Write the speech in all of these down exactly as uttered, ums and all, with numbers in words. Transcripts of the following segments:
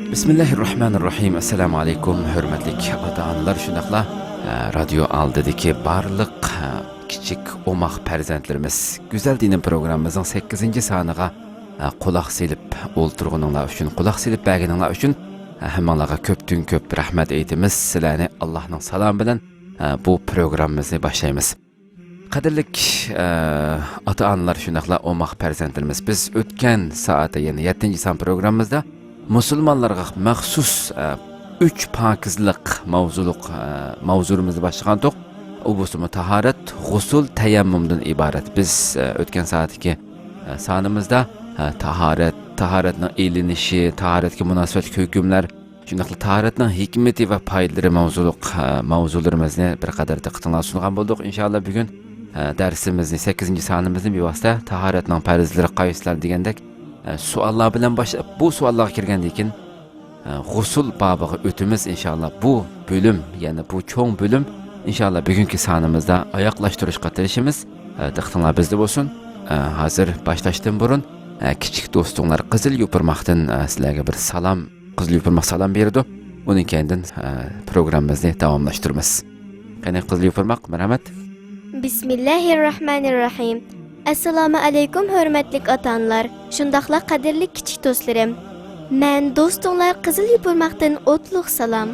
بىسمىللاھىررەھمانىررەھىم. ئەسسالامۇ ئەلەيكۇم، ھۆرمەتلىك ئاتا-ئانىلار، شۇنداقلا، ئە، رادىيو ئالدىدىكى بارلىق، ئە، كىچىك ئوماق پەرزەنتلىرىمىز. گۈزەل دىنىم پروگراممىمىزنىڭ سەككىزىنچى سانىغا، ئە، قۇلاق سېلىپ ئولتۇرغىنىڭلار ئۈچۈن، قۇلاق سېلىپ بەرگىنىڭلار ئۈچۈن، ئە، ھەممىڭلارغا كۆپتىن كۆپ رەھمەت ئېيتىمىز. سىلەرنى ئاللاھنىڭ سالامى بىلەن، ئە، بۇ پروگراممىمىزنى باشلايمىز. قەدىرلىك، ئە، ئاتا-ئانىلار، شۇنداقلا ئوماق پەرزەنتلىرىمىز، بىز ئۆتكەن سائەتتە، يەنى يەتتىنچى سان پروگراممىمىزدا مۇسۇلمانلارغا مەخسۇس، ئە، ئۈچ پاكىزلىق ماۋزۇلۇق، ئە، ماۋزۇمىزنى باشلىغانتۇق. ئۇ بولسىمۇ تاھارەت، غۇسۇل، تەيەممۇمدىن ئىبارەت. بىز، ئە، ئۆتكەن سائەتتىكى، ئە، سانىمىزدا، ئە، تاھارەت، تاھارەتنىڭ ئېلىنىشى، تاھارەتكە مۇناسىۋەتلىك ھۆكۈملەر، شۇنداقلا تاھارەتنىڭ ھېكمىتى ۋە پايدىلىرى ماۋزۇلۇق، ئە، ماۋزۇلىرىمىزنى بىر قەدەر دىققىتىڭلارغا سۇنغان بولدۇق. ئىنشائاللا، بۈگۈن، ئە، دەرسىمىزنى، سەككىزىنچى سانىمىزنى بىۋاسىتە تاھارەتنىڭ پەرزلىرى قايسىلار دېگەندەك، ئە، سوئاللار بىلەن باشلاپ، بۇ سوئاللارغا كىرگەندىن كېيىن، ئە، غۇسۇل بابىغا ئۆتىمىز، ئىنشائاللا. بۇ بۆلۈم، يەنى بۇ چوڭ بۆلۈم، ئىنشائاللا، بۈگۈنكى سانىمىزدا ئاياغلاشتۇرۇشقا تىرىشىمىز. ئە، دىققىتىڭلار بىزدە بولسۇن. ئە، ھازىر باشلاشتىن بۇرۇن، ئە، كىچىك دوستۇڭلار قىزىل يوپۇرماقتىن، ئە، سىلەرگە بىر سالام، قىزىل يوپۇرماق سالام بېرىدۇ. ئۇنىڭ كەينىدىن، ئە، پروگراممىمىزنى داۋاملاشتۇرىمىز. قېنى، قىزىل يوپۇرماق، مەرھەمەت. بىسمىللاھىررەھمانىررەھىم. ئەسسالامۇ ئەلەيكۇم، ھۆرمەتلىك ئاتا-ئانىلار، شۇنداقلا قەدىرلىك كىچىك دوستلىرىم. مەن دوستۇڭلار قىزىل يوپۇرماقتىن ئوتلۇق سالام.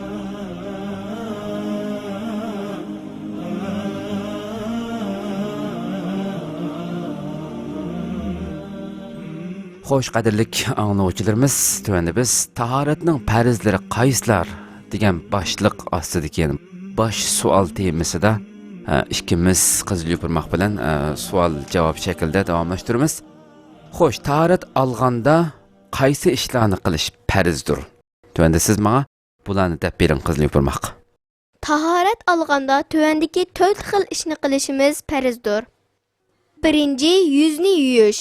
خوش، قەدىرلىك ئاڭلىغۇچىلىرىمىز، تۆۋەندە بىز «تاھارەتنىڭ پەرزلىرى قايسىلار؟» دېگەن باشلىق ئاستىدىكى، يەنى باش سوئال تېمىسىدا، ئە، ئىككىمىز قىزىل يوپۇرماق بىلەن، ئە، سوئال-جاۋاب شەكلىدە داۋاملاشتۇرىمىز. خوش، تاھارەت ئالغاندا قايسى ئىشلارنى قىلىش پەرزدۇر؟ تۆۋەندە سىز ماڭا بۇلارنى دەپ بېرىڭ، قىزىل يوپۇرماق. تاھارەت ئالغاندا تۆۋەندىكى تۆت خىل ئىشنى قىلىشىمىز پەرزدۇر. بىرىنچى، يۈزنى يۇيۇش.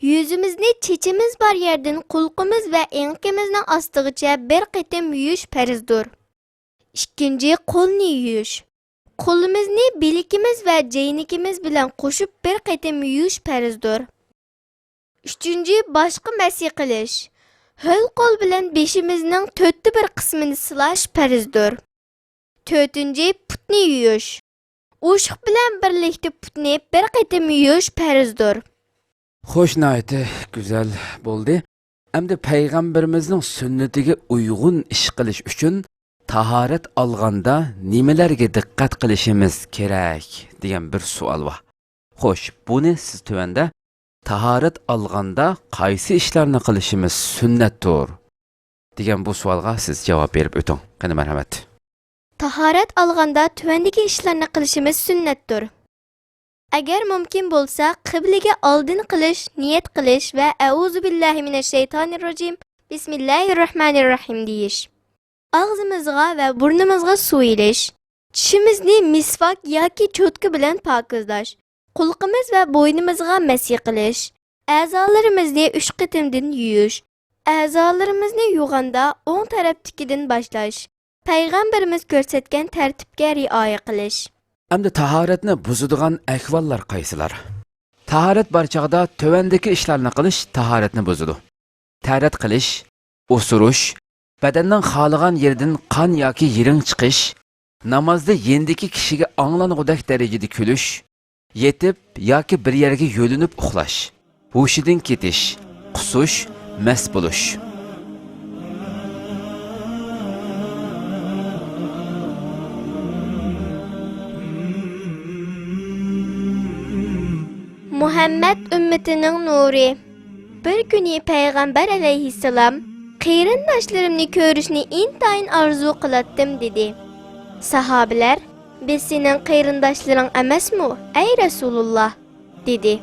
يۈزىمىزنى چېچىمىز بار يەردىن قۇلىقىمىز ۋە ئېڭىكىمىزنىڭ ئاستىغىچە بىر قېتىم يۇيۇش پەرزدۇر. ئىككىنچى، قولنى يۇيۇش. قولىمىزنى بىلىكىمىز ۋە جەينىكىمىز بىلەن قوشۇپ بىر قېتىم يۇيۇش پەرزدۇر. ئۈچىنچى، باشقا مەسى قىلىش. ھۆل قول بىلەن بېشىمىزنىڭ تۆتتە بىر قىسمىنى سىلاش پەرزدۇر. تۆتىنچى، پۇتنى يۇيۇش. ئوشۇق بىلەن بىرلىكتە پۇتنى بىر قېتىم يۇيۇش پەرزدۇر. خوش، ناھايىتى گۈزەل بولدى. ئەمدى پەيغەمبىرىمىزنىڭ سۈننىتىگە ئۇيغۇن ئىش قىلىش ئۈچۈن تاھارەت ئالغاندا نېمىلەرگە دىققەت قىلىشىمىز كېرەك دېگەن بىر سوئال بار. خوش، بۇنى سىز تۆۋەندە «تاھارەت ئالغاندا قايسى ئىشلارنى قىلىشىمىز سۈننەتتۇر؟» دېگەن بۇ سوئالغا سىز جاۋاب بېرىپ ئۆتۈڭ. قېنى، مەرھەمەت. تاھارەت ئالغاندا تۆۋەندىكى ئىشلارنى قىلىشىمىز سۈننەتتۇر. ئەگەر مۇمكىن بولسا، قىبلىگە ئالدىن قىلىش، نىيەت قىلىش ۋە «ئەئۇزۇ بىللاھى مىنەششەيتانىررەجىم، بىسمىللاھىررەھمانىررەھىم» دېيىش. ئاغزىمىزغا ۋە بۇرنىمىزغا سۇ ئېلىش. چىشىمىزنى مىسۋاك ياكى چوتكا بىلەن پاكىزلاش. قۇلىقىمىز ۋە بوينىمىزغا مەسى قىلىش. ئەزالىرىمىزنى ئۈچ قېتىمدىن يۇيۇش. ئەزالىرىمىزنى يۇغاندا ئوڭ تەرەپتىكىدىن باشلاش. پەيغەمبىرىمىز كۆرسەتكەن تەرتىپكە رىئايە قىلىش. ئەمدى تاھارەتنى بۇزىدىغان ئەھۋاللار قايسىلار؟ تاھارەت بار چاغدا تۆۋەندىكى ئىشلارنى قىلىش تاھارەتنى بۇزىدۇ: تەرەت قىلىش، ئوسۇرۇش، بەدەننىڭ خالىغان يېرىدىن قان ياكى يىرىڭ چىقىش، نامازدا يېنىدىكى كىشىگە ئاڭلانغۇدەك دەرىجىدە كۈلۈش، يېتىپ ياكى بىر يەرگە يۆلىنىپ ئۇخلاش، ھوشىدىن كېتىش، قۇسۇش، مەست بولۇش. مۇھەممەد ئۈممىتىنىڭ نۇرى. بىر كۈنى پەيغەمبەر ئەلەيھىسسالام: «قېرىنداشلىرىمنى كۆرۈشنى ئىنتايىن ئارزۇ قىلاتتىم» دېدى. ساھابىلەر: «بىز سېنىڭ قېرىنداشلىرىڭ ئەمەسمۇ، ئەي رەسۇلۇللا؟» دېدى.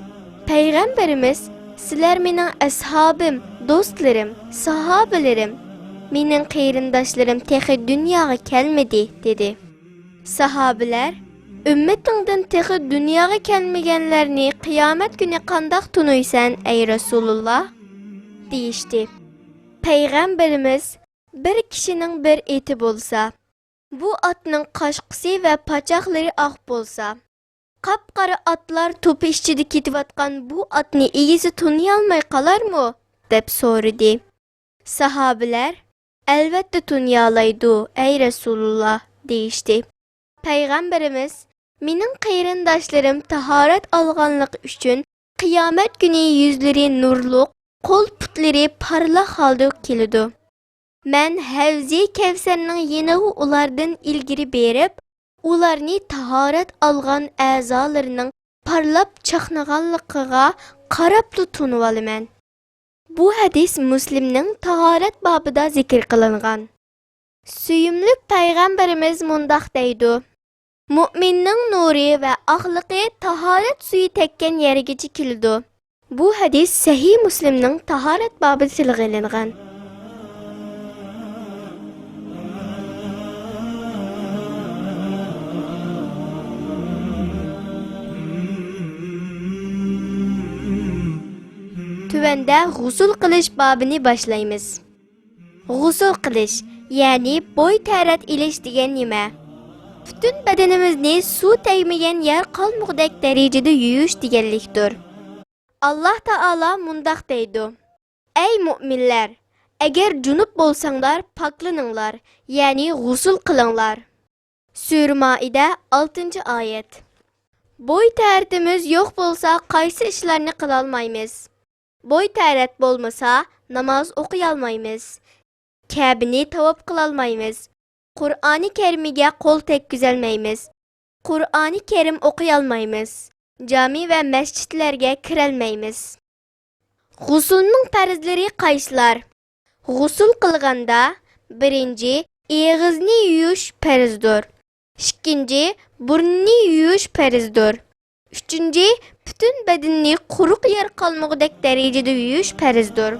پەيغەمبىرىمىز: «سىلەر مېنىڭ ئەسھابىم، دوستلىرىم، ساھابىلىرىم. مېنىڭ قېرىنداشلىرىم تېخى دۇنياغا كەلمىدى» دېدى. ساھابىلەر: «ئۈممىتىڭدىن تېخى دۇنياغا كەلمىگەنلەرنى قىيامەت كۈنى قانداق تونۇيسەن، ئەي رەسۇلۇللا؟» دېيىشتى. پەيغەمبىرىمىز: «بىر كىشىنىڭ بىر ئېتى بولسا، بۇ ئاتنىڭ قاشقىسى ۋە پاچاقلىرى ئاق بولسا، قاپقارا ئاتلار توپى ئىچىدە كېتىۋاتقان بۇ ئاتنى ئىگىسى تونۇيالماي قالارمۇ؟» دەپ سورىدى. ساھابىلەر: ئەلۋەتتە تونۇيالايدۇ، ئەي رەسۇلۇللا، دېيىشتى. پەيغەمبىرىمىز، مېنىڭ قېرىنداشلىرىم تاھارەت ئالغانلىقى ئۈچۈن قىيامەت كۈنى يۈزلىرى نۇرلۇق، قول-پۇتلىرى پارلاق ھالدا كېلىدۇ. مەن ھەۋزى كەۋسەرنىڭ يېنىغا ئۇلاردىن ئىلگىرى بېرىپ، ئۇلارنى تاھارەت ئالغان ئەزالىرىنىڭ پارلاپ چاقنىغانلىقىغا قاراپلا تونۇۋالىمەن. بۇ ھەدىس مۇسلىمنىڭ تاھارەت بابىدا زىكىر قىلىنغان. سۆيۈملۈك پەيغەمبىرىمىز مۇنداق دەيدۇ: مۇئمىننىڭ نۇرى ۋە ئاقلىقى تاھارەت سۈيى تەگكەن يەرگىچە كېلىدۇ. بۇ ھەدىس سەھىھ مۇسلىمنىڭ تاھارەت بابىدا تىلغا ئېلىنغان. تۆۋەندە غۇسۇل قىلىش بابىنى باشلايمىز. غۇسۇل قىلىش، يەنى بوي تەرەت ئېلىش دېگەن نېمە؟ پۈتۈن بەدىنىمىزنى سۇ تەگمىگەن يەر قالمىغۇدەك دەرىجىدە يۇيۇش دېگەنلىكتۇر. ئاللاھ تائالا مۇنداق دەيدۇ: ئەي مۇئمىنلەر، ئەگەر جۇنۇپ بولساڭلار، پاكلىنىڭلار، يەنى غۇسۇل قىلىڭلار. سۈرە مائىدە، ئالتىنچى ئايەت. بوي تەرىتىمىز يوق بولسا، قايسى ئىشلارنى قىلالمايمىز؟ بوي تەرەت بولمىسا، ناماز ئوقۇيالمايمىز، كەبىنى تاۋاپ قىلالمايمىز، قۇرئانى كەرىمگە قول تەگكۈزەلمەيمىز، قۇرئانى كەرىم ئوقۇيالمايمىز، جامى ۋە مەسچىتلەرگە كىرەلمەيمىز. غۇسۇلنىڭ پەرزلىرى قايسىلار؟ غۇسۇل قىلغاندا، بىرىنچى، ئېغىزنى يۇيۇش پەرزدۇر. ئىككىنچى، بۇرنىنى يۇيۇش پەرزدۇر. ئۈچىنچى، پۈتۈن بەدىنىنى قۇرۇق يەر قالمىغۇدەك دەرىجىدە يۇيۇش پەرزدۇر.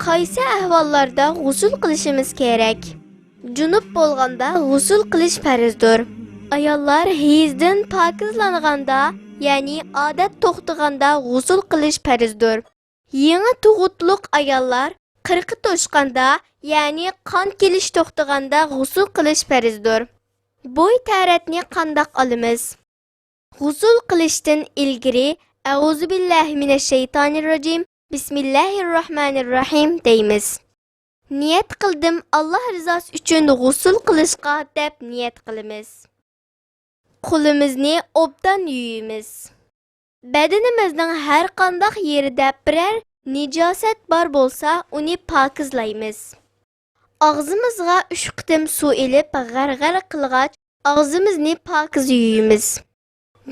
قايسى ئەھۋاللاردا غۇسۇل قىلىشىمىز كېرەك؟ جۇنۇپ بولغاندا غۇسۇل قىلىش پەرزدۇر. ئاياللار ھەيزدىن پاكىزلانغاندا، يەنى ئادەت توختىغاندا غۇسۇل قىلىش پەرزدۇر. يېڭى تۇغۇتلۇق ئاياللار قىرىقى توشقاندا، يەنى قان كېلىش توختىغاندا غۇسۇل قىلىش پەرزدۇر. بوي تەرەتنى قانداق ئالىمىز؟ غۇسۇل قىلىشتىن ئىلگىرى، ئەئۇزۇبىللاھىمىنەششەيتانىررەجىم، بىسمىللاھىررەھمانىررەھىم دەيمىز. نىيەت قىلدىم ئاللاھ رىزاسى ئۈچۈن غۇسۇل قىلىشقا دەپ نىيەت قىلىمىز. قولىمىزنى ئوبدان يۇيىمىز. بەدىنىمىزنىڭ ھەر قانداق يېرىدە بىرەر نىجاسەت بار بولسا، ئۇنى پاكىزلايمىز. ئاغزىمىزغا ئۈچ قېتىم سۇ ئېلىپ غەرغەر قىلغاچ، ئاغزىمىزنى پاكىز يۇيىمىز.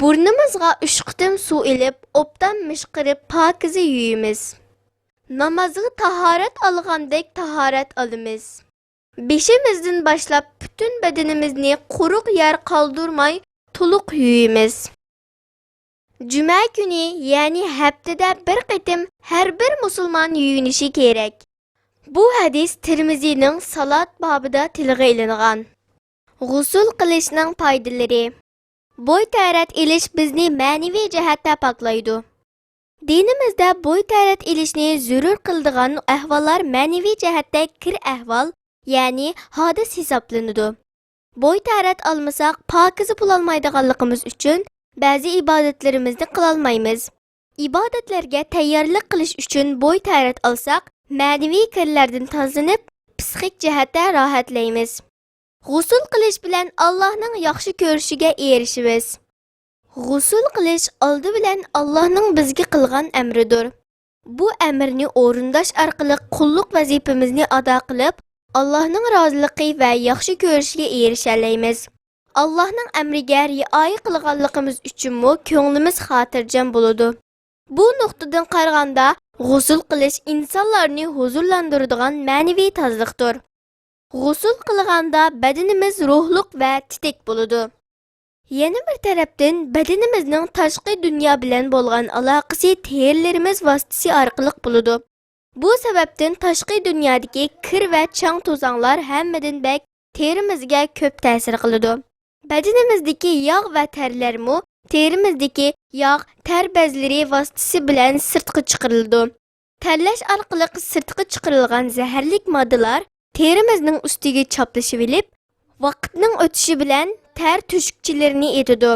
بۇرنىمىزغا ئۈچ قېتىم سۇ ئېلىپ، ئوبدان مىشقىرىپ پاكىزە يۇيىمىز. نامازغا تاھارەت ئالغاندەك تاھارەت ئالىمىز. بېشىمىزدىن باشلاپ پۈتۈن بەدىنىمىزنى قۇرۇق يەر قالدۇرماي تولۇق يۇيىمىز. جۈمە كۈنى، يەنى ھەپتىدە بىر قېتىم ھەر بىر مۇسۇلمان يۇيۇنۇشى كېرەك. بۇ ھەدىس تىرمىزىنىڭ سالات بابىدا تىلغا ئېلىنغان. غۇسۇل قىلىشنىڭ پايدىلىرى. بوي تەرەت ئېلىش بىزنى مەنىۋى جەھەتتە پاكلايدۇ. دىنىمىزدە بوي تەرەت ئېلىشنى زۆرۈر قىلىدىغان ئەھۋاللار مەنىۋى جەھەتتە كىر ئەھۋال، يەنى ھادىس ھېسابلىنىدۇ. بوي تەرەت ئالمىساق، پاكىزە بولالمايدىغانلىقىمىز ئۈچۈن بەزى ئىبادەتلىرىمىزنى قىلالمايمىز. ئىبادەتلەرگە تەييارلىق قىلىش ئۈچۈن بوي تەرەت ئالساق، مەنىۋى كىرلەردىن تازىلىنىپ، پىسخىك جەھەتتە راھەتلەيمىز. غۇسۇل قىلىش بىلەن ئاللاھنىڭ ياخشى كۆرۈشىگە ئېرىشىمىز. غۇسۇل قىلىش ئالدى بىلەن ئاللاھنىڭ بىزگە قىلغان ئەمرىدۇر. بۇ ئەمرنى ئورۇنداش ئارقىلىق قۇللۇق ۋەزىپىمىزنى ئادا قىلىپ، ئاللاھنىڭ رازىلىقى ۋە ياخشى كۆرۈشىگە ئېرىشەلەيمىز. ئاللاھنىڭ ئەمرىگە رىئايە قىلغانلىقىمىز ئۈچۈنمۇ كۆڭلىمىز خاتىرجەم بولىدۇ. بۇ نۇقتىدىن قارىغاندا، غۇسۇل قىلىش ئىنسانلارنى ھۇزۇرلاندۇرىدىغان مەنىۋى تازىلىقتۇر. غۇسۇل قىلغاندا بەدىنىمىز روھلۇق ۋە تېتىك بولىدۇ. يەنە بىر تەرەپتىن، بەدىنىمىزنىڭ تاشقى دۇنيا بىلەن بولغان ئالاقىسى تېرىلىرىمىز ۋاسىتىسى ئارقىلىق بولىدۇ. بۇ سەۋەبتىن تاشقى دۇنيادىكى كىر ۋە چاڭ-توزاڭلار ھەممىدىن بەك تېرىمىزگە كۆپ تەسىر قىلىدۇ. بەدىنىمىزدىكى ياغ ۋە تەرلەرمۇ تېرىمىزدىكى ياغ، تەر بەزلىرى ۋاسىتىسى بىلەن سىرتقا چىقىرىلىدۇ. تەرلەش ئارقىلىق سىرتقا چىقىرىلغان زەھەرلىك ماددىلار تېرىمىزنىڭ ئۈستىگە چاپلىشىۋېلىپ، ۋاقىتنىڭ ئۆتۈشى بىلەن تەر تۆشۈكچىلىرىنى ئېتىدۇ.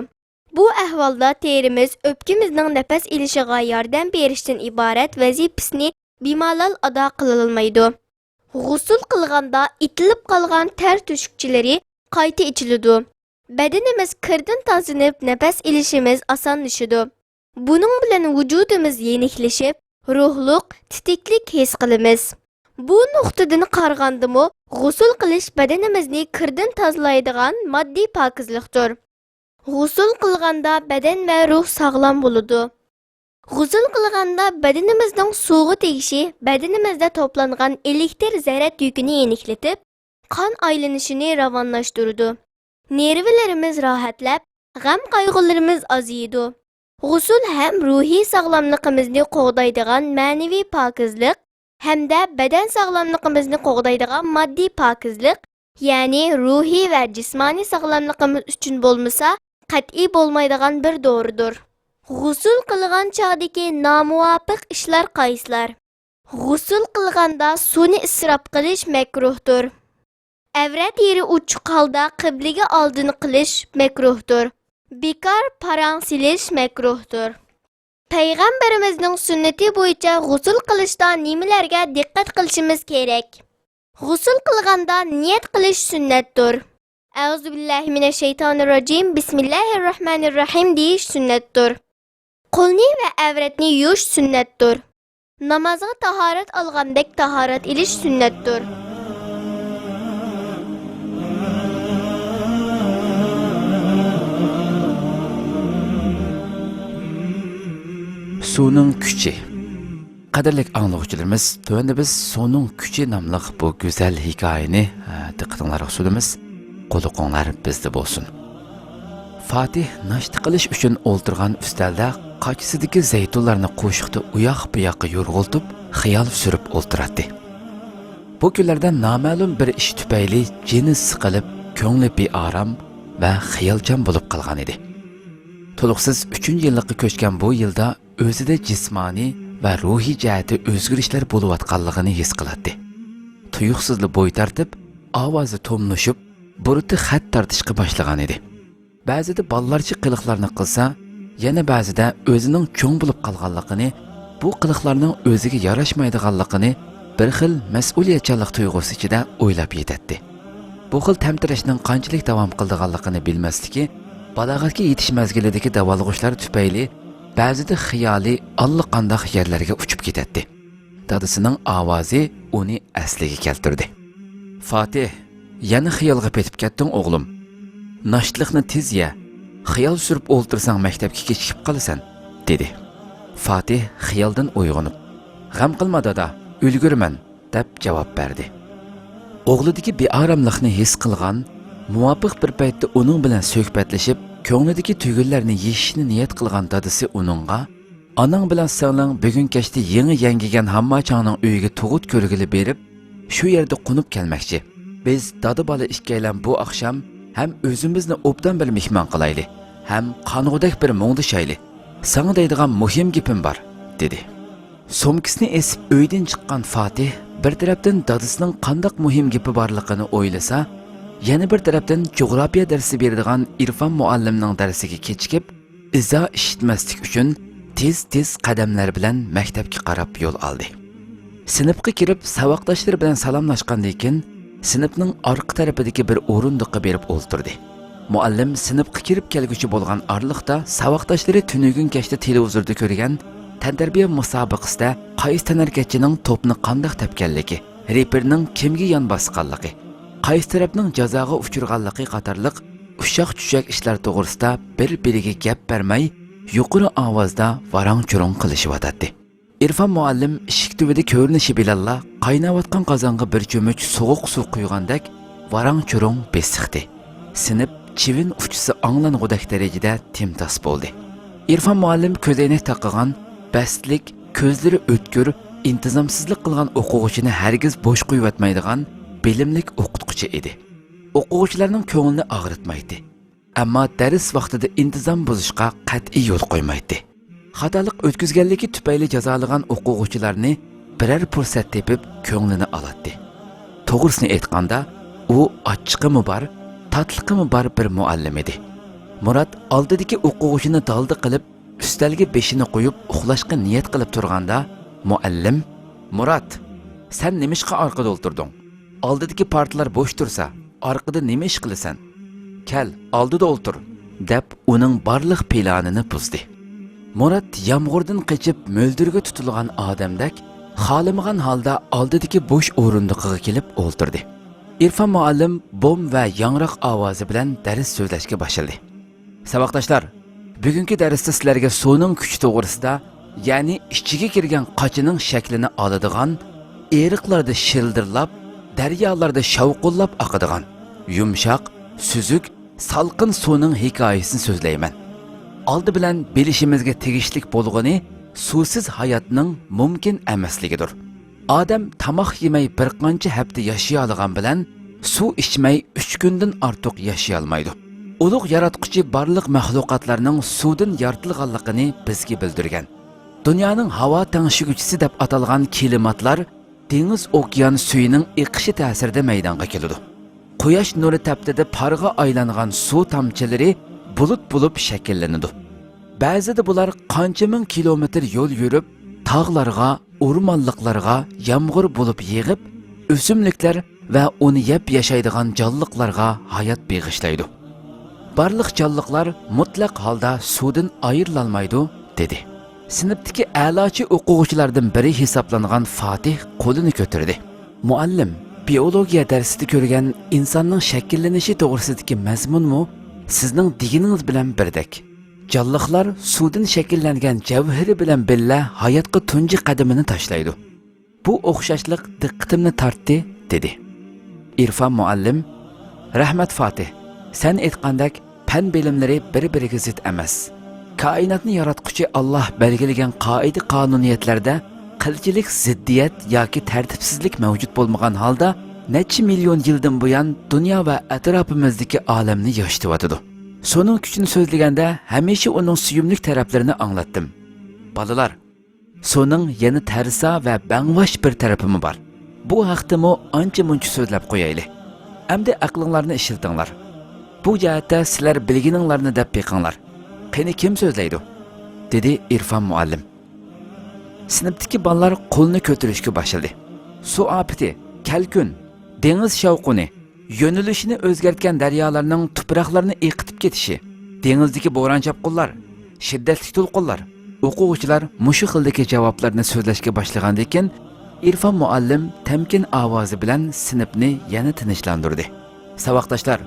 بۇ ئەھۋالدا تېرىمىز ئۆپكىمىزنىڭ نەپەس ئېلىشىغا ياردەم بېرىشتىن ئىبارەت ۋەزىپىسىنى بىمالال ئادا قىلالمايدۇ. غۇسۇل قىلغاندا ئېتىلىپ قالغان تەر تۆشۈكچىلىرى قايتا ئېچىلىدۇ. بەدىنىمىز كىردىن تازىلىنىپ، نەپەس ئېلىشىمىز ئاسانلىشىدۇ. بۇنىڭ بىلەن ۋۇجۇدىمىز يېنىكلىشىپ، روھلۇق، تېتىكلىك ھېس قىلىمىز. بۇ نۇقتىدىن قارىغاندىمۇ، غۇسۇل قىلىش بەدىنىمىزنى كىردىن تازىلايدىغان ماددىي پاكىزلىقتۇر. غۇسۇل قىلغاندا بەدەن ۋە روھ ساغلام بولىدۇ. غۇسۇل قىلغاندا بەدىنىمىزنىڭ سۇغا تېگىشى بەدىنىمىزدە توپلانغان ئېلېكتر زەرەت يۈكىنى يېنىكلىتىپ، قان ئايلىنىشىنى راۋانلاشتۇرىدۇ. نېرۋىلىرىمىز راھەتلەپ، غەم-قايغۇلىرىمىز ئازىيىدۇ. غۇسۇل ھەم روھىي ساغلاملىقىمىزنى قوغدايدىغان مەنىۋى پاكىزلىق ھەمدە بەدەن ساغلاملىقىمىزنى قوغدايدىغان ماددىي پاكىزلىق، يەنى روھىي ۋە جىسمانىي ساغلاملىقىمىز ئۈچۈن بولمىسا، قەتئىي بولمايدىغان بىر دورىدۇر. غۇسۇل قىلغان چاغدىكى نامۇۋاپىق ئىشلار قايسىلار؟ غۇسۇل قىلغاندا سۇنى ئىسراپ قىلىش مەكرۇھتۇر. ئەۋرەت يېرى ئوچۇق ھالدا قىبلىگە ئالدىنى قىلىش مەكرۇھتۇر. بىكار پاراڭ سېلىش مەكرۇھتۇر. پەيغەمبىرىمىزنىڭ سۈننىتى بويىچە غۇسۇل قىلىشتا نېمىلەرگە دىققەت قىلىشىمىز كېرەك؟ غۇسۇل قىلغاندا نىيەت قىلىش سۈننەتتۇر. ئەئۇزۇ بىللاھى مىنەششەيتانىررەجىم. بىسمىللاھىررەھمانىررەھىم دېيىش سۈننەتتۇر. قولنى ۋە ئەۋرەتنى يۇيۇش سۈننەتتۇر. نامازغا تاھارەت ئالغاندەك تاھارەت ئېلىش سۈننەتتۇر. سۇنىڭ كۈچى. قەدىرلىك ئاڭلىغۇچىلىرىمىز، تۆۋەندە بىز سۇنىڭ كۈچى ناملىق بۇ گۈزەل ھېكايىنى، ئە، دىققىتىڭلارغا سۇنىمىز. قوللىقىڭلار بىزدە بولسۇن. فاتىھ ناشتا قىلىش ئۈچۈن ئولتۇرغان ئۈستەلدە قاچىسىدىكى زەيتۇنلارنى قوشۇقتا ئۇياق-بۇياققا يورغىلىتىپ، خىيال سۈرۈپ ئولتۇراتتى. بۇ كۈنلەردە نامەلۇم بىر ئىش تۈپەيلى جېنى سىقىلىپ، كۆڭلى بىئارام ۋە خىيالچان بولۇپ قالغان ئىدى. تولۇقسىز ئۈچىنچى يىللىققا كۆچكەن بۇ يىلدا ئۆزىدە جىسمانىي ۋە روھىي جەھەتتە ئۆزگىرىشلەر بولۇۋاتقانلىقىنى ھېس قىلاتتى. تۇيۇقسىزلا بوي تارتىپ، ئاۋازى توملىشىپ، بۇرۇتى خەت تارتىشقا باشلىغانىدى. بەزىدە بالىلارچە قىلىقلارنى قىلسا، يەنە بەزىدە ئۆزىنىڭ چوڭ بولۇپ قالغانلىقىنى، بۇ قىلىقلارنىڭ ئۆزىگە ياراشمايدىغانلىقىنى بىر خىل مەسئۇلىيەتچانلىق تۇيغۇسى ئىچىدە ئويلاپ يېتەتتى. بۇ خىل تەمتىرەشنىڭ قانچىلىك داۋام قىلىدىغانلىقىنى بىلمەسلىكى، بالاغەتكە يېتىش مەزگىلىدىكى داۋالغۇشلار تۈپەيلى بەزىدە خىيالى ئاللىقانداق يەرلەرگە ئۇچۇپ كېتەتتى. دادىسىنىڭ ئاۋازى ئۇنى ئەسلىگە كەلتۈردى. فاتىھ، يەنە خىيالغا پېتىپ كەتتىڭ، ئوغلۇم. ناشتىلىقنى تېز يە، خىيال سۈرۈپ ئولتۇرساڭ مەكتەپكە كېچىكىپ قالىسەن، دېدى. فاتىھ خىيالدىن ئويغىنىپ، غەم قىلما، دادا، ئۈلگۈرىمەن، دەپ جاۋاب بەردى. ئوغلىدىكى بىئاراملىقنى ھېس قىلغان، مۇۋاپىق بىر پەيتتە ئۇنىڭ بىلەن سۆھبەتلىشىپ، كۆڭلىدىكى تۈگۈنلەرنى يېشىشنى نىيەت قىلغان دادىسى ئۇنىڭغا، ئاناڭ بىلەن سىڭلىڭ بۈگۈن كەچتە يېڭى يەڭگىگەن ھامماچاڭنىڭ ئۆيىگە تۇغۇت كۆرگىلى بېرىپ، شۇ يەردە قونۇپ كەلمەكچى. بىز دادا-بالا ئىككىيلەن بۇ ئاخشام ھەم ئۆزىمىزنى ئوبدان بىر مېھمان قىلايلى، ھەم قانغۇدەك بىر مۇڭدىشايلى. ساڭا دەيدىغان مۇھىم گېپىم بار، دېدى. سومكىسىنى ئېسىپ ئۆيدىن چىققان فاتىھ بىر تەرەپتىن دادىسىنىڭ قانداق مۇھىم گېپى بارلىقىنى ئويلىسا، يەنە بىر تەرەپتىن جۇغراپىيە دەرسى بېرىدىغان ئىرفان مۇئەللىمنىڭ دەرسىگە كېچىكىپ، ئىزا ئىشىتمەسلىك ئۈچۈن تېز-تېز قەدەملەر بىلەن مەكتەپكە قاراپ يول ئالدى. سىنىپقا كىرىپ، ساۋاقداشلىرى بىلەن سالاملاشقاندىن كېيىن، سىنىپنىڭ ئارقا تەرىپىدىكى بىر ئورۇندۇققا بېرىپ ئولتۇردى. مۇئەللىم سىنىپقا كىرىپ كەلگۈچى بولغان ئارىلىقتا، ساۋاقداشلىرى تۈنۈگۈن كەچتە تېلېۋىزوردا كۆرگەن تەنتەربىيە مۇسابىقىسىدە قايسى تەنھەرىكەتچىنىڭ توپنى قانداق تەپكەنلىكى، رېپېرنىڭ كىمگە يان باسقانلىقى، قايسى تەرەپنىڭ جازاغا ئۇچرىغانلىقى قاتارلىق ئۇششاق-چۈششەك ئىشلار توغرىسىدا بىر-بىرىگە گەپ بەرمەي، يۇقىرى ئاۋازدا ۋاراڭ-چۇرۇڭ قىلىشىۋاتاتتى. ئىرفان مۇئەللىم ئىشىك تۈۋىدە كۆرۈنۈشى بىلەنلا قايناۋاتقان قازانغا بىر چۆمۈچ سوغۇق سۇ قۇيغاندەك ۋاراڭ-چۇرۇڭ بېسىقتى. سىنىپ چىۋىن ئۇچىسى ئاڭلانغۇدەك دەرىجىدە تىمتاس بولدى. ئىرفان مۇئەللىم كۆزەينەك تاقىغان، بەستلىك، كۆزلىرى ئۆتكۈر، ئىنتىزامسىزلىق قىلغان ئوقۇغۇچىنى ھەرگىز بوش قويۇۋەتمەيدىغان بىلىملىك ئوقۇتقۇچى ئىدى. ئوقۇغۇچىلارنىڭ كۆڭلىنى ئاغرىتمايتتى. ئەمما دەرس ۋاقتىدا ئىنتىزام بۇزۇشقا قەتئىي يول قويمايتتى. خاتالىق ئۆتكۈزگەنلىكى تۈپەيلى جازالىغان ئوقۇغۇچىلارنى بىرەر پۇرسەت تېپىپ كۆڭلىنى ئالاتتى. توغرىسىنى ئېيتقاندا، ئۇ ئاچچىقىمۇ بار، تاتلىقىمۇ بار بىر مۇئەللىم ئىدى. مۇرات ئالدىدىكى ئوقۇغۇچىنى دالدا قىلىپ، ئۈستەلگە بېشىنى قويۇپ ئۇخلاشقا نىيەت قىلىپ تۇرغاندا، مۇئەللىم: «مۇرات، سەن نېمىشقا ئارقىدا ئولتۇردۇڭ؟ ئالدىدىكى پارتىلار بوش تۇرسا، ئارقىدا نېمە ئىش قىلىسەن؟ كەل، ئالدىدا ئولتۇر» دەپ، ئۇنىڭ بارلىق پىلانىنى بۇزدى. مۇرات يامغۇردىن قېچىپ، مۆلدۈرگە تۇتۇلغان ئادەمدەك، خالىمىغان ھالدا ئالدىدىكى بوش ئورۇندۇقىغا كېلىپ ئولتۇردى. ئىرفان مۇئەللىم بوم ۋە ياڭراق ئاۋازى بىلەن دەرس سۆزلەشكە باشلىدى. ساۋاقداشلار، بۈگۈنكى دەرستە سىلەرگە سۇنىڭ كۈچى توغرىسىدا، يەنى ئىچىگە كىرگەن قاچىنىڭ شەكلىنى ئالىدىغان، ئېرىقلاردا شىلدىرلاپ، دەريالاردا شاۋقۇنلاپ ئاقىدىغان، يۇمشاق، سۈزۈك، سالقىن سۇنىڭ ھېكايىسىنى سۆزلەيمەن. ئالدى بىلەن بىلىشىمىزگە تېگىشلىك بولغىنى، سۇسىز ھاياتنىڭ مۇمكىن ئەمەسلىكىدۇر. ئادەم تاماق يېمەي بىر قانچە ھەپتە ياشىيالىغان بىلەن، سۇ ئىچمەي ئۈچ كۈندىن ئارتۇق ياشىيالمايدۇ. ئۇلۇغ ياراتقۇچى بارلىق مەخلۇقاتلارنىڭ سۇدىن يارىتىلغانلىقىنى بىزگە بىلدۈرگەن. دۇنيانىڭ ھاۋا تەڭشىگۈچىسى دەپ ئاتالغان كىلىماتلار دېڭىز ئوكيان سۈيىنىڭ ئېقىشى تەسىرىدە مەيدانغا كېلىدۇ. قۇياش نۇرى تەپتىدە پارغا ئايلانغان سۇ تامچىلىرى بۇلۇت بولۇپ شەكىللىنىدۇ. بەزىدە بۇلار قانچە مىڭ كىلومېتىر يول يۈرۈپ، تاغلارغا، ئورمانلىقلارغا يامغۇر بولۇپ يېغىپ، ئۆسۈملۈكلەر ۋە ئۇنى يەپ ياشايدىغان جانلىقلارغا ھايات بېغىشلايدۇ. بارلىق جانلىقلار مۇتلەق ھالدا سۇدىن ئايرىلالمايدۇ، دېدى. سىنىپتىكى ئەلاچى ئوقۇغۇچىلاردىن بىرى ھېسابلانغان فاتىھ قولىنى كۆتۈردى. مۇئەللىم، بىئولوگىيە دەرسىدە كۆرگەن ئىنساننىڭ شەكىللىنىشى توغرىسىدىكى مەزمۇنمۇ سىزنىڭ دېگىنىڭىز بىلەن بىردەك. جانلىقلار سۇدىن شەكىللەنگەن جەۋھىرى بىلەن بىللە ھاياتقا تۇنجى قەدىمىنى تاشلايدۇ. بۇ ئوخشاشلىق دىققىتىمنى تارتتى، دېدى. ئىرفان مۇئەللىم، رەھمەت فاتىھ، سەن ئېيتقاندەك، پەن بىلىملىرى بىر-بىرىگە زىت ئەمەس. كائىناتنى ياراتقۇچى ئاللاھ بەلگىلىگەن قائىدە-قانۇنىيەتلەردە قىلچىلىك زىددىيەت ياكى تەرتىپسىزلىك مەۋجۇت بولمىغان ھالدا، نەچچە مىليون يىلدىن بۇيان دۇنيا ۋە ئەتراپىمىزدىكى ئالەمنى ياشىتىۋاتىدۇ. سۇنىڭ كۈچىنى سۆزلىگەندە، ھەمىشە ئۇنىڭ سۆيۈملۈك تەرەپلىرىنى ئاڭلاتتىم. بالىلار، سۇنىڭ يەنە تەرسا ۋە بەڭۋاش بىر تەرىپىمۇ بار. بۇ ھەقتىمۇ ئانچە-مۇنچە سۆزلەپ قويايلى. ئەمدى ئەقلىڭلارنى ئىشلىتىڭلار. بۇ جەھەتتە سىلەر بىلگىنىڭلارنى دەپ بېقىڭلار. قېنى، كىم سۆزلەيدۇ؟ دېدى ئىرفان مۇئەللىم. سىنىپتىكى بالىلار قولىنى كۆتۈرۈشكە باشلىدى. سۇ ئاپىتى، كەلكۈن، دېڭىز شاۋقۇنى، يۆنىلىشىنى ئۆزگەرتكەن دەريالارنىڭ تۇپراقلارنى ئېقىتىپ كېتىشى، دېڭىزدىكى بوران-چاپقۇنلار، شىددەتلىك دولقۇنلار. ئوقۇغۇچىلار مۇشۇ خىلدىكى جاۋابلارنى سۆزلەشكە باشلىغاندىن كېيىن، ئىرفان مۇئەللىم تەمكىن ئاۋازى بىلەن سىنىپنى يەنە تىنچلاندۇردى. ساۋاقداشلار،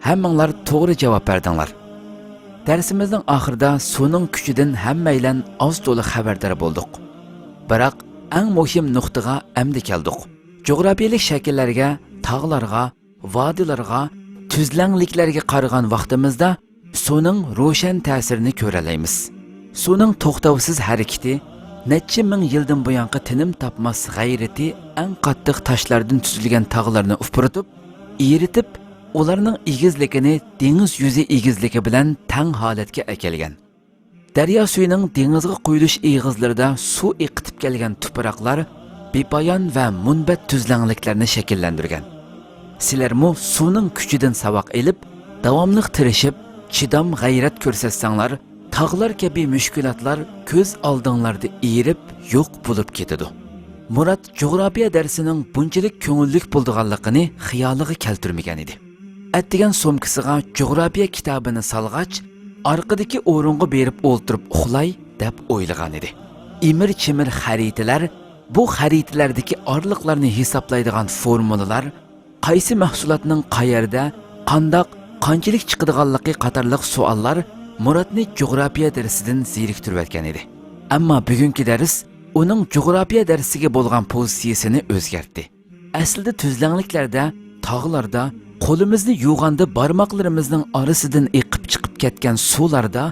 ھەممىڭلار توغرا جاۋاب بەردىڭلار. دەرسىمىزنىڭ ئاخىرىدا سۇنىڭ كۈچىدىن ھەممەيلەن ئاز-تولا خەۋەردار بولدۇق. بىراق، ئەڭ مۇھىم نۇقتىغا ئەمدى كەلدۇق. جۇغراپىيەلىك شەكىللەرگە، تاغلارغا، ۋادىلارغا، تۈزلەڭلىكلەرگە قارىغان ۋاقتىمىزدا سۇنىڭ روشەن تەسىرىنى كۆرەلەيمىز. سۇنىڭ توختاۋسىز ھەرىكىتى، نەچچە مىڭ يىلدىن بۇيانقى تىنىم تاپماس غەيرىتى ئەڭ قاتتىق تاشلاردىن تۈزۈلگەن تاغلارنى ئۇپرىتىپ، ئېرىتىپ، ئۇلارنىڭ ئېگىزلىكىنى دېڭىز يۈزى ئېگىزلىكى بىلەن تەڭ ھالەتكە ئەكەلگەن. دەريا سۈيىنىڭ دېڭىزغا قۇيۇلۇش ئېغىزلىرىدا سۇ ئېقىتىپ كەلگەن تۇپراقلار بىپايان ۋە مۇنبەت تۈزلەڭلىكلەرنى شەكىللەندۈرگەن. سىلەرمۇ سۇنىڭ كۈچىدىن ساۋاق ئېلىپ، داۋاملىق تىرىشىپ، چىدام-غەيرەت كۆرسەتسەڭلار، تاغلار كەبى مۈشكۈلاتلار كۆز ئالدىڭلاردا ئېرىپ، يوق بولۇپ كېتىدۇ. مۇرات جۇغراپىيە دەرسىنىڭ بۇنچىلىك كۆڭۈللۈك بولىدىغانلىقىنى خىيالىغا كەلتۈرمىگەن ئىدى. ئەتىگەن سومكىسىغا جۇغراپىيە كىتابىنى سالغاچ، ئارقىدىكى ئورۇنغا بېرىپ ئولتۇرۇپ ئۇخلاي، دەپ ئويلىغانىدى. ئىمىر-چىمىر خەرىتىلەر، بۇ خەرىتىلەردىكى ئارىلىقلارنى ھېسابلايدىغان فورمۇلىلار، قايسى مەھسۇلاتنىڭ قەيەردە، قانداق، قانچىلىك چىقىدىغانلىقى قاتارلىق سوئاللار مۇراتنى جۇغراپىيە دەرسىدىن زېرىكتۈرۈۋەتكەنىدى. ئەمما بۈگۈنكى دەرس ئۇنىڭ جۇغراپىيە دەرسىگە بولغان پوزىتسىيىسىنى ئۆزگەرتتى. ئەسلىدە تۈزلەڭلىكلەردە، تاغلاردا قولىمىزنى يۇغاندا بارماقلىرىمىزنىڭ ئارىسىدىن ئېقىپ چىقىپ كەتكەن سۇلاردا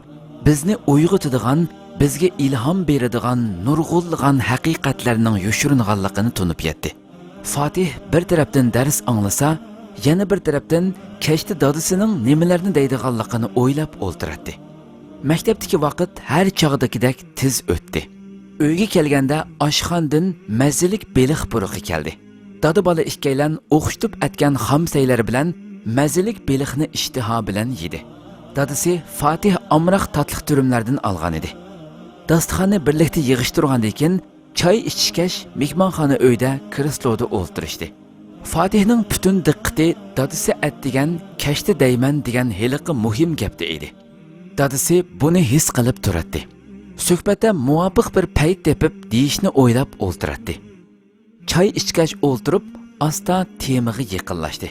بىزنى ئويغىتىدىغان، بىزگە ئىلھام بېرىدىغان نۇرغۇنلىغان ھەقىقەتلەرنىڭ يوشۇرۇنغانلىقىنى تونۇپ يەتتى. فاتىھ بىر تەرەپتىن دەرس ئاڭلىسا، يەنە بىر تەرەپتىن كەچتە دادىسىنىڭ نېمىلەرنى دەيدىغانلىقىنى ئويلاپ ئولتۇراتتى. مەكتەپتىكى ۋاقىت ھەر چاغدىكىدەك تېز ئۆتتى. ئۆيگە كەلگەندە ئاشخانىدىن مەززىلىك بېلىق پۇرىقى كەلدى. دادا-بالا ئىككىيلەن ئوخشىتىپ ئەتكەن خام سەيلەر بىلەن مەززىلىك بېلىقنى ئىشتىھا بىلەن يېدى. دادىسى فاتىھ ئامراق تاتلىق تۈرۈملەردىن ئالغان ئىدى. داستىخاننى بىرلىكتە يىغىشتۇرغاندىن كېيىن، چاي ئىچىشكەچ، مېھمانخانا ئۆيدە كرېسلودا ئولتۇرۇشتى. فاتىھنىڭ پۈتۈن دىققىتى دادىسى ئەتىگەن كەچتە دەيمەن دېگەن ھېلىقى مۇھىم گەپتە ئىدى. دادىسى بۇنى ھېس قىلىپ تۇراتتى. سۆھبەتتە مۇۋاپىق بىر پەيت تېپىپ دېيىشنى ئويلاپ ئولتۇراتتى. چاي ئىچكەچ ئولتۇرۇپ، ئاستا تېمىغا يېقىنلاشتى.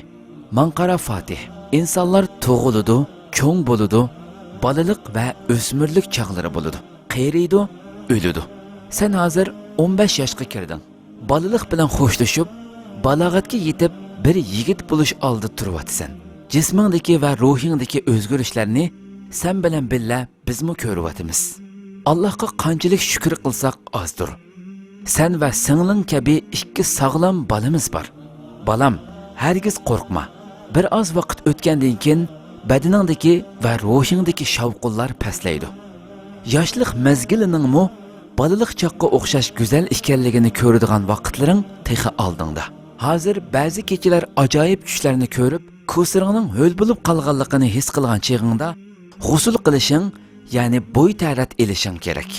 ماڭا قارا، فاتىھ، ئىنسانلار تۇغۇلىدۇ، چوڭ بولىدۇ، بالىلىق ۋە ئۆسمۈرلۈك چاغلىرى بولىدۇ، قېرىيدۇ، ئۆلىدۇ. سەن ھازىر ئون بەش ياشقا كىردىڭ. بالىلىق بىلەن خوشلىشىپ، بالاغەتكە يېتىپ، بىر يىگىت بولۇش ئالدىدا تۇرۇۋاتىسەن. جىسمىڭدىكى ۋە روھىڭدىكى ئۆزگىرىشلەرنى سەن بىلەن بىللە بىزمۇ كۆرۈۋاتىمىز. ئاللاھقا قانچىلىك شۈكۈر قىلساق ئازدۇر. سەن ۋە سىڭلىڭ كەبى ئىككى ساغلام بالىمىز بار. بالام، ھەرگىز قورقما. بىر ئاز ۋاقىت ئۆتكەندىن كېيىن بەدىنىڭدىكى ۋە روھىڭدىكى شاۋقۇنلار پەسلەيدۇ. ياشلىق مەزگىلىنىڭمۇ بالىلىق چاغقا ئوخشاش گۈزەل ئىكەنلىكىنى كۆرىدىغان ۋاقىتلىرىڭ تېخى ئالدىڭدا. ھازىر بەزى كېچىلەر ئاجايىپ چۈشلەرنى كۆرۈپ، كوسىرىڭنىڭ ھۆل بولۇپ قالغانلىقىنى ھېس قىلغان چېغىڭدا غۇسۇل قىلىشىڭ، يەنى بوي تەرەت ئېلىشىڭ كېرەك.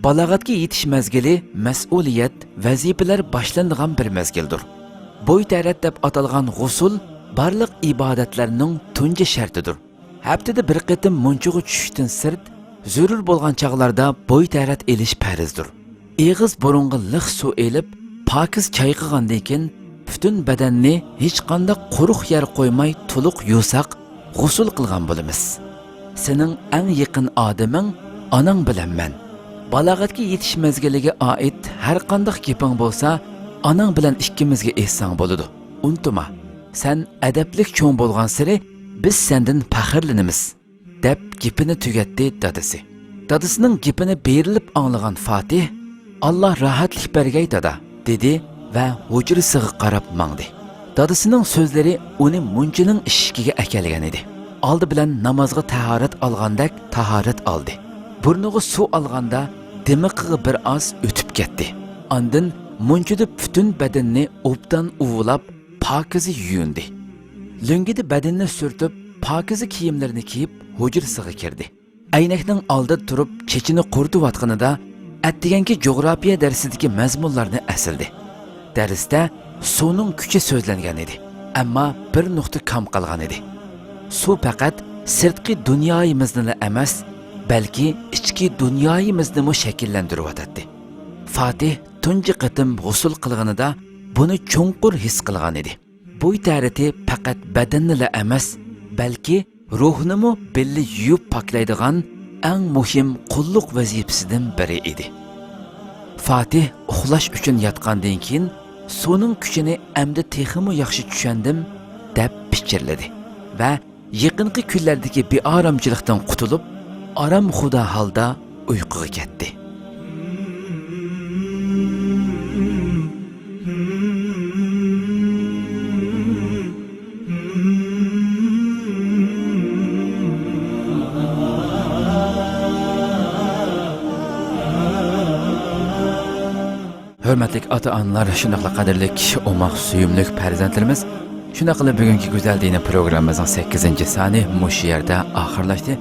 بالاغەتكە يېتىش مەزگىلى مەسئۇلىيەت، ۋەزىپىلەر باشلىنىدىغان بىر مەزگىلدۇر. بوي تەرەت دەپ ئاتالغان غۇسۇل بارلىق ئىبادەتلەرنىڭ تۇنجى شەرتىدۇر. ھەپتىدە بىر قېتىم مۇنچىغا چۈشۈشتىن سىرت، زۆرۈر بولغان چاغلاردا بوي تەرەت ئېلىش پەرزدۇر. ئېغىز بۇرۇنغا لىق سۇ ئېلىپ، پاكىز چايقىغاندىن كېيىن، پۈتۈن بەدەننى ھېچقانداق قۇرۇق يەر قويماي تولۇق يۇساق، غۇسۇل قىلغان بولىمىز. سېنىڭ ئەڭ يېقىن ئادىمىڭ ئاناڭ بىلەن مەن. بالاغەتكە يېتىش مەزگىلىگە ئائىت ھەر قانداق گېپىڭ بولسا، ئاناڭ بىلەن ئىككىمىزگە ئېيتساڭ بولىدۇ. ئۇنتۇما، سەن ئەدەپلىك چوڭ بولغانسېرى بىز سەندىن پەخىرلىنىمىز، دەپ گېپىنى تۈگەتتى دادىسى. دادىسىنىڭ گېپىنى بېرىلىپ ئاڭلىغان فاتىھ، «ئاللا راھەتلىك بەرگەي، دادا»، دېدى ۋە ھۇجرىسىغا قاراپ ماڭدى. دادىسىنىڭ سۆزلىرى ئۇنى مۇنچىنىڭ ئىشىكىگە ئەكەلگەن ئىدى. ئالدى بىلەن نامازغا تاھارەت ئالغاندەك تاھارەت ئالدى. بۇرنىغا سۇ ئالغاندا دىمىقىغا بىر ئاز ئۆتۈپ كەتتى. ئاندىن مۇنچىدا پۈتۈن بەدىنىنى ئوبدان ئۇۋۇلاپ، پاكىزە يۇيۇندى. لۆڭگىدە بەدىنىنى سۈرتۈپ، پاكىزە كىيىملىرىنى كىيىپ، ھۇجرىسىغا كىردى. ئەينەكنىڭ ئالدىدا تۇرۇپ، چېچىنى قۇرۇتۇۋاتقىنىدا، ئەتىگەنكى جۇغراپىيە دەرسىدىكى مەزمۇنلارنى ئەسلىدى. دەرستە سۇنىڭ كۈچى سۆزلەنگەن ئىدى. ئەمما بىر نۇقتا كام قالغان ئىدى. سۇ پەقەت سىرتقى دۇنيايىمىزنىلا ئەمەس، بەلكى ئىچكى دۇنيايىمىزنىمۇ شەكىللەندۈرۈۋاتاتتى. فاتىھ تۇنجى قېتىم غۇسۇل قىلغىنىدا بۇنى چوڭقۇر ھېس قىلغان ئىدى. بوي تەرىتى پەقەت بەدەننىلا ئەمەس، بەلكى روھنىمۇ بىللە يۇيۇپ پاكلايدىغان ئەڭ مۇھىم قۇللۇق ۋەزىپىسىدىن بىرى ئىدى. فاتىھ ئۇخلاش ئۈچۈن ياتقاندىن كېيىن، سۇنىڭ كۈچىنى ئەمدى تېخىمۇ ياخشى چۈشەندىم، دەپ پىچىرلىدى ۋە يېقىنقى كۈنلەردىكى بىئارامچىلىقتىن قۇتۇلۇپ، ئارامخۇدا ھالدا ئۇيقۇغا كەتتى. ھۆرمەتلىك ئاتا-ئانىلار، شۇنداقلا قەدىرلىك ئوماق سۆيۈملۈك پەرزەنتلىرىمىز، شۇنداقلا بۈگۈنكى گۈزەل دىنىي پروگراممىمىزنىڭ سەككىزىنچى سانى مۇشۇ يەردە ئاخىرلاشتى.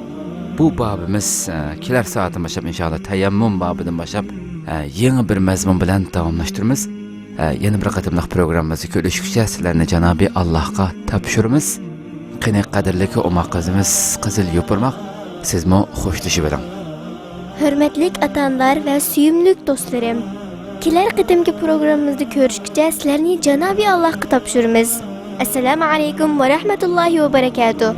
بۇ بابىمىز، ئە، كېلەر سائەتتىن باشلاپ، ئىنشائاللا، تەيەممۇم بابىدىن باشلاپ، ئە، يېڭى بىر مەزمۇن بىلەن داۋاملاشتۇرىمىز. ئە، يەنە بىر قېتىملىق پروگراممىمىزدا كۆرۈشكۈچە سىلەرنى جانابى ئاللاھقا تاپشۇرىمىز. قېنى، قەدىرلىك ئوماق قىزىمىز قىزىل يوپۇرماق، سىزمۇ خوشلىشىۋېلىڭ. ھۆرمەتلىك ئاتا-ئانىلار ۋە سۆيۈملۈك دوستلىرىم، كېلەر قېتىمكى پروگراممىمىزدا كۆرۈشكىچە سىلەرنى جانابى ئاللاھقا تاپشۇرىمىز. ئەسسالامۇ ئەلەيكۇم ۋە رەھمەتۇللاھى ۋە بەرەكاتۇھ.